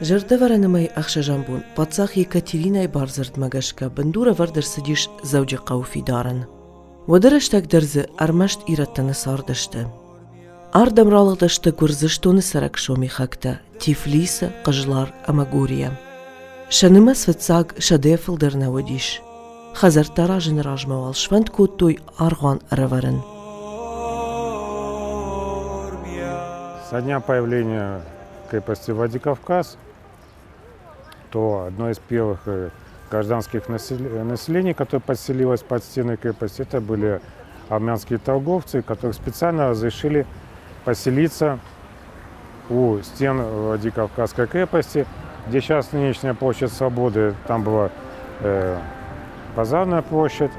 Зӕрдӕвӕрӕны мӕй ӕхсӕзӕм бон паддзах Екатеринӕйы бардзырдмӕ гӕсгӕ бындур ӕвӕрд ӕрцыдис Дзӕуджыхъӕуы фидарӕн. Уӕды рӕстӕг дӕр дзы ӕрмӕст ирӕттӕ нӕ цардысты. Ардӕм ралыгъдысты Гуырдзыстоны цӕрӕг сомихӕгтӕ Тифлисы, Хъызлар ӕмӕ Гурийӕ. Сӕ нымӕц фыццаг сӕдӕйӕ фылдӕр нӕ уыдис. Хӕдзӕрттӕ аразыны размӕ уал сфӕнд кодтой аргъуан ӕрӕвӕрын. Со дня появления крепости Владикавказ, то одно из первых гражданских населений, которое подселилось под стены крепости, это были армянские торговцы, которых специально разрешили поселиться у стен Владикавказской крепости, где сейчас нынешняя площадь Свободы, там была базарная площадь,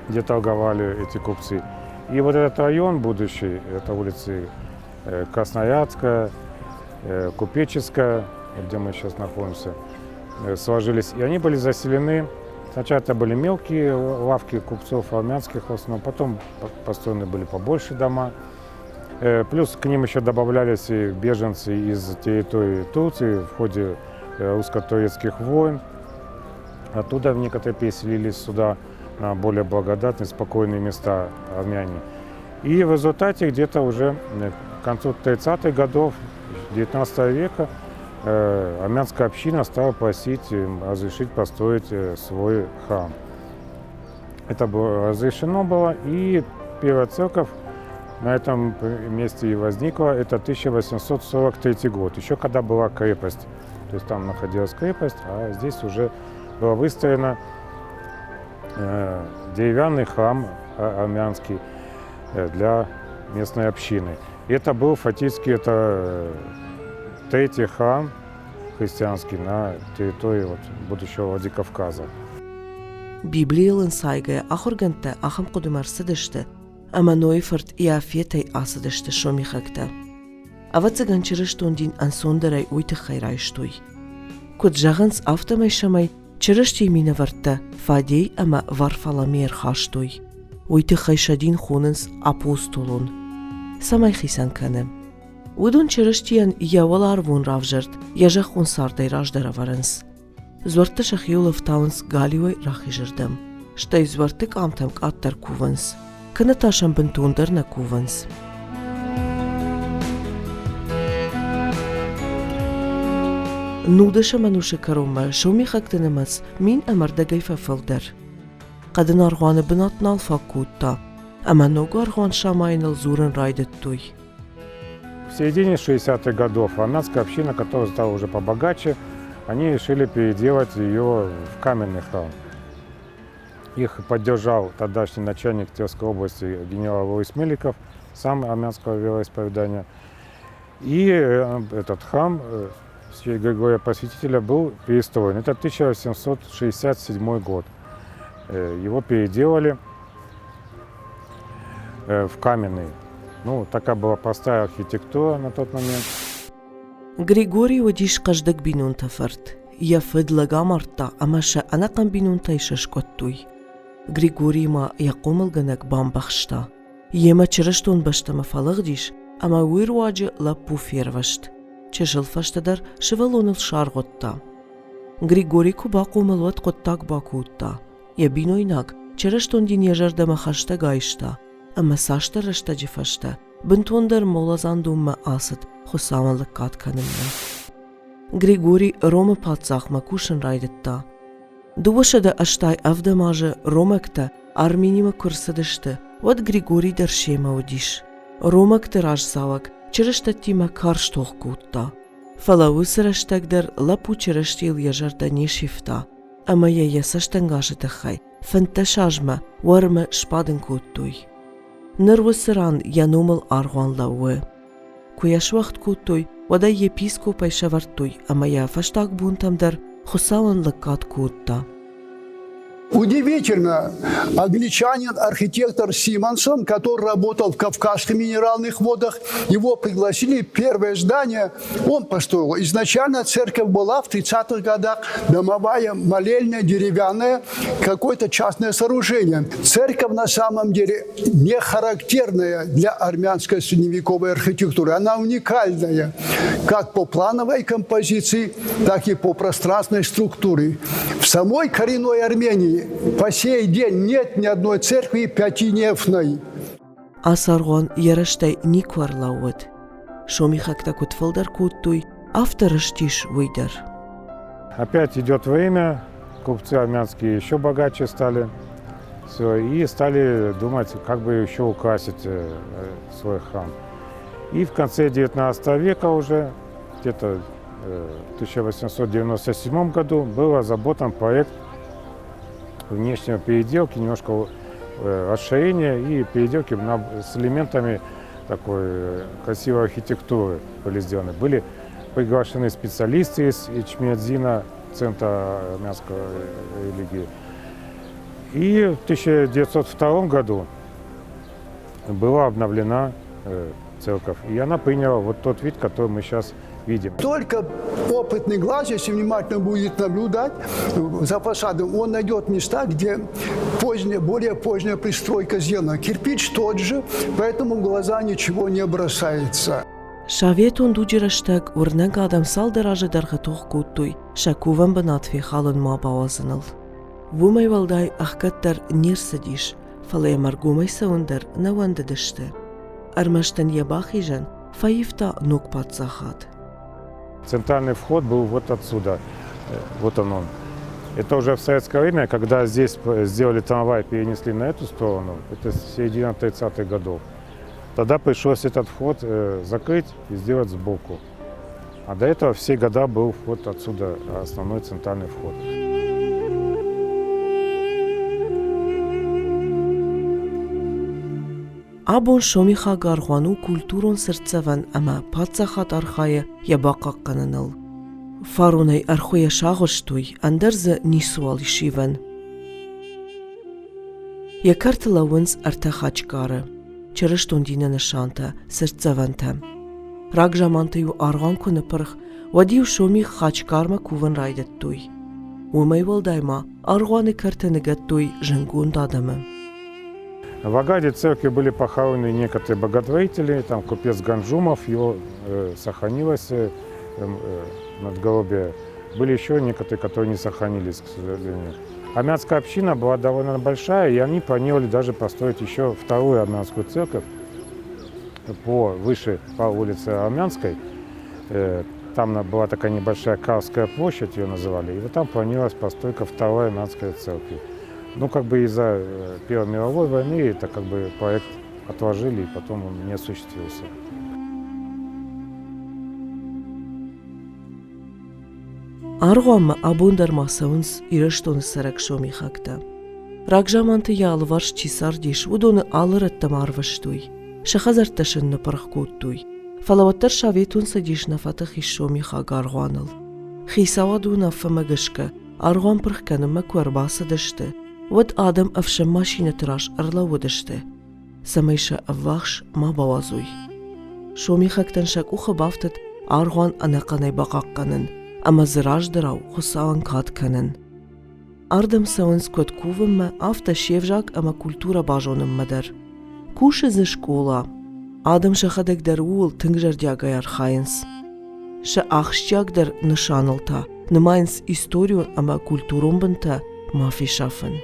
где торговали эти купцы. И вот этот район будущий, это улицы Красноярская, Купеческая, где мы сейчас находимся, сложились. И они были заселены. Сначала это были мелкие лавки купцов армянских в основном, потом построены были побольше дома. Плюс к ним еще добавлялись и беженцы из территории Турции в ходе русско-турецких войн. Оттуда некоторые переселились сюда на более благодатные, спокойные места армяне. И в результате где-то уже к концу 30-х годов 19 века армянская община стала просить разрешить построить свой храм. Это было разрешено было, и первая церковь на этом месте и возникла. Это 1843 год, еще когда была крепость. То есть там находилась крепость, а здесь уже была выстроена деревянный храм армянский для местной общины. И это был фактически это третий храм христианский на территории вот, будущего Владикавказа. Библийыл ӕнцайгӕйӕ ахуыргӕндтӕ ахӕм хъуыдымӕ ӕрцыдысты, ӕмӕ Нойы фырт Иафетӕй ацыдысты сомихӕгтӕ. Ӕвӕццӕгӕн чырыстон дин ӕнцондӕрӕй уый тыххӕй райстой. Куыд зӕгъынц, афтӕмӕй сӕмӕй Чырыстийы минӕвӕрттӕ Фадей ӕмӕ Варфоломей ӕрхастой. Уый тыххӕй сӕ дин хонынц апостолон. Цӕмӕй хицӕн кӕны? Уыдон Чырыстийӕн йӕ уӕларвон равзӕрд йӕ зӕххон цардӕй раздӕр ӕвӕрынц. Дзуӕрттӕ сӕхиуыл ӕфтауынц галиуӕй рахизырдӕм, стӕй дзуӕртты къамтӕм къаддӕр кувынц, кӕнӕ та сӕм бынтондӕр нӕ кувынц. Нудӕсӕм ӕнусы кӕронмӕ сомихӕгты нымӕц мин ӕмӕ ӕрдӕгӕй фӕфылдӕр. Хъӕдын аргъуаны бынат нал фаг кодта, ӕмӕ ног аргъуан самайыныл дзурын райдыдтой. В середине 60-х годов армянская община, которая стала уже побогаче, они решили переделать ее в каменный храм. Их поддержал тогдашний начальник Терской области генерал Луис Меликов, сам армянского вероисповедания. И этот храм в честь Григория Просветителя был перестроен. Это 1867 год. Его переделали в каменный. Ну, такая была простая архитектура на тот момент. Григорий уыдис хъӕздыг бинонты фырт. Йӕ фыд лӕг амардта ӕмӕ сӕ ӕнӕхъӕн бинонтӕй сыскъуыдтой. Григорий ма йӕ хъомылгӕнӕг бамбӕхста. Йемӕ чырыстон бӕстӕмӕ фӕлыгъдис ӕмӕ уый руаджы лӕппу фервӕзт. Чысыл фӕстӕдӕр сывӕллоныл саргъуыдта. Григорий куы бахъомыл, уӕд хъуыддаг бакодта. Йӕ бинойнаг чырыстон дин йӕ зӕрдӕмӕ хӕстӕг айста ӕмӕ цасдӕр рӕстӕджы фӕстӕ бынтондӕр моладзандонмӕ ацыд Хуыцауӕн лӕггад кӕнынмӕ. Григорий Ромы паддзахмӕ кусын райдыдта. 287 азы ромӕгтӕ Арменимӕ куы рцыдысты, уӕд Григорий дӕр семӕ уыдис. Ромӕгты раздзӕуӕг чырыстӕттимӕ карз тох кодта. Фӕлӕ уыцы рӕстӕг дӕр лӕппу Чырыстийыл йӕ зӕрдӕ не сивта ӕмӕ йӕ йӕ цӕстӕнгасы тыххӕй 15 азмӕ уӕрмы сбадын кодтой. Ныр уыцы ран йӕ номыл аргъуан лӕууы. Куы йӕ суӕгъд кодтой, уӕд ӕй Удивительно, англичанин, архитектор Симонсон, который работал в Кавказских минеральных водах, его пригласили, первое здание он построил. Изначально церковь была в 30-х годах домовая, молельная, деревянная, какое-то частное сооружение. Церковь на самом деле не характерная для армянской средневековой архитектуры. Она уникальная как по плановой композиции, так и по пространственной структуре. В самой коренной Армении по сей день нет ни одной церкви пятинефной. Ацы аргъуан йӕ рӕзтӕй никуы ӕрлӕууыд. Сомихӕгтӕ куыд фылдӕр кодтой, афтӕ рызтис уый дӕр. Опять идет время, купцы армянские еще богаче стали. Все, и стали думать, как бы еще украсить свой храм. И в конце XIX века уже, где-то в 1897 году, был разработан проект внешнего переделки, немножко расширения и переделки с элементами такой красивой архитектуры были сделаны. Были приглашены специалисты из Эчмиадзина, Центра армянской религии. И в 1902 году была обновлена церковь. И она приняла вот тот вид, который мы сейчас видим. Только опытный глаз, если внимательно будет наблюдать за фасадом, он найдет места, где поздняя, более поздняя пристройка сделана. Кирпич тот же, поэтому в глаза ничего не бросается. Советон дуджы рӕстӕг уырнӕг адӕм цалдӕр азы дӕргъы тох кодтой сӕ кувӕн бынат фехалын ма бауадзыныл. Уымӕй уӕлдай ӕхгӕд дӕр не рцыдис, фӕлӕ йӕм ӕргомӕй цӕуын дӕр нӕ уӕндыдысты. Ӕрмӕст ын йӕ бахизӕн фӕивта ног паддзахад. Центральный вход был вот отсюда, вот он он. Это уже в советское время, когда здесь сделали трамвай, перенесли на эту сторону, это середина 30-х годов. Тогда пришлось этот вход закрыть и сделать сбоку. А до этого все года был вход отсюда, основной центральный вход. Абон сомихаг аргъуан у культурон цыртдзӕвӕн ӕмӕ паддзахад архайы йӕ бахъахъхъӕныныл. Фаронӕй ӕрхуыйӕ сагъуыстой, ӕндӕр дзы ницыуал ис ивӕн. Йӕ кӕрты лӕууынц ӕртӕ хачкары, чырыстон дины нысантӕ, цыртдзӕвӕнтӕ. Рагзаманты-иу аргъуан куы ныппырх, уӕд-иу сомих хачкармӕ кувын райдыдтой. Уымӕй уӕлдай ма аргъуаны кӕрты ныгӕдтой зынгонд адӕмы. В ограде церкви были похоронены некоторые боготворители, там купец Ганджумов, его сохранилось надгробие. Были еще некоторые, которые не сохранились, к сожалению. Армянская община была довольно большая, и они планировали даже построить еще вторую армянскую церковь по, выше по улице Армянской. Там была такая небольшая Карская площадь, ее называли, и вот там планировалась постройка второй армянской церкви. Ну, как бы из-за Первой мировой войны это как бы проект отложили, и потом он не осуществился. Аргъуанмӕ абон дӕр ма цӕуынц Ирыстоны цӕрӕг сомихӕгтӕ. Рагзаманты йӕ алыварс чи цардис, уыдоны алы рӕттӕм арвыстой, сӕ хӕдзӕрттӕ сын ныпырх кодтой. Фӕлӕ уӕддӕр Советон Цӕдис нӕ фӕтых ис сомихаг аргъуаныл. Хицауады уынаффӕмӕ гӕсгӕ аргъуан пырх кӕнынмӕ куы ӕрбацыдысты, уӕд адӕм ӕфсӕн машинӕты раз ӕрлӕууыдысты, цӕмӕй сӕ ӕввахс ма бауадзой. Сомихӕгтӕн сӕ къухы бафтыд аргъуан ӕнӕхъӕнӕй бахъахъхъӕнын ӕмӕ дзы раздӕрау Хуыцауӕн кад кӕнын. Ардӕм цӕуынц куыд кувынмӕ, афтӕ се взаг ӕмӕ культурӕ базонынмӕ дӕр. Кусы дзы скъола. Адӕм сӕхӕдӕг дӕр ууыл тынг зӕрдиагӕй архайынц. Сӕ ахсджиагдӕр нысаныл та нымайынц историон ӕмӕ культурон бынтӕ ма фесафын.